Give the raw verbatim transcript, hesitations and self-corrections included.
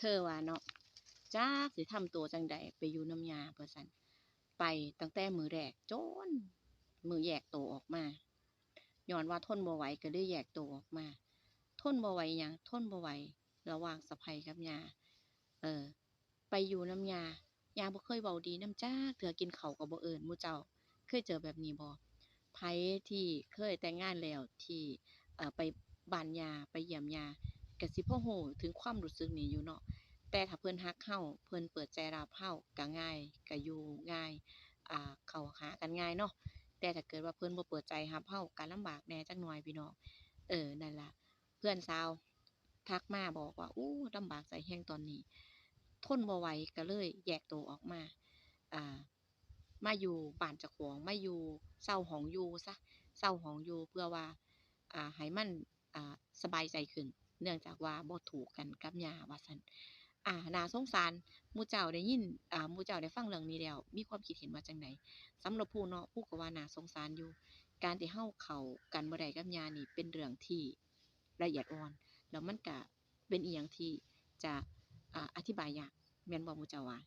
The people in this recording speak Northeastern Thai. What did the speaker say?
เธอว่าเนาะ จักสิทำตัวจั่งใด ไปอยู่นำย่า ว่าซั่น ไปตั้งแต่มื้อแรก จนมื้อแยกตัวออกมา ย้อนว่าทนบ่ไหวก็เลยแยกตัวออกมา ทนบ่ไหวหยัง ทนบ่ไหวระหว่างสะใภ้กับย่า เออ ไปอยู่นำย่า ย่าบ่เคยเว้าดีนำจักเทื่อ กินข้าวก็บ่เอิ้น หมู่เจ้าเคยเจอแบบนี้บ่ ไผที่เคยแต่งงานแล้วที่ เอ่อ ไปบ้านย่า ไปเยี่ยมย่า ก็สิพอฮู้ถึงความรู้สึกนี้อยู่เนาะ แต่ถ้าเพิ่นฮักเฮา เพิ่นเปิดใจรับเฮา ก็ง่าย ก็อยู่ง่าย อ่า เข้าหากันง่ายเนาะ แต่ถ้าเกิดว่าเพิ่นบ่เปิดใจรับเฮา ก็ลำบากแหน่จักหน่อยพี่น้อง เออ นั่นล่ะ เพื่อนสาวทักมาบอกว่า โอ้ ลำบากใจแฮงตอนนี้ ทนบ่ไหวก็เลยแยกตัวออกมา อ่า มาอยู่บ้านเจ้าของ มาอยู่เช่าห้องอยู่ซะ เช่าห้องอยู่เพื่อว่า อ่า ให้มัน อ่า สบายใจขึ้น เนื่องจากว่าบ่ถูกกันกับย่า ว่าซั่น อ่า น่าสงสาร หมู่เจ้าได้ยิน อ่า หมู่เจ้าได้ฟังเรื่องนี้แล้ว มีความคิดเห็นว่าจั่งใด สำหรับผู้เนาะ ผู้ก็ว่าน่าสงสารอยู่ การที่เฮาเข้ากันบ่ได้กับย่านี่เป็นเรื่องที่ละเอียดอ่อน แล้วมันก็เป็นอิหยังที่จะ อ่า อธิบายยาก แม่นบ่หมู่เจ้าว่า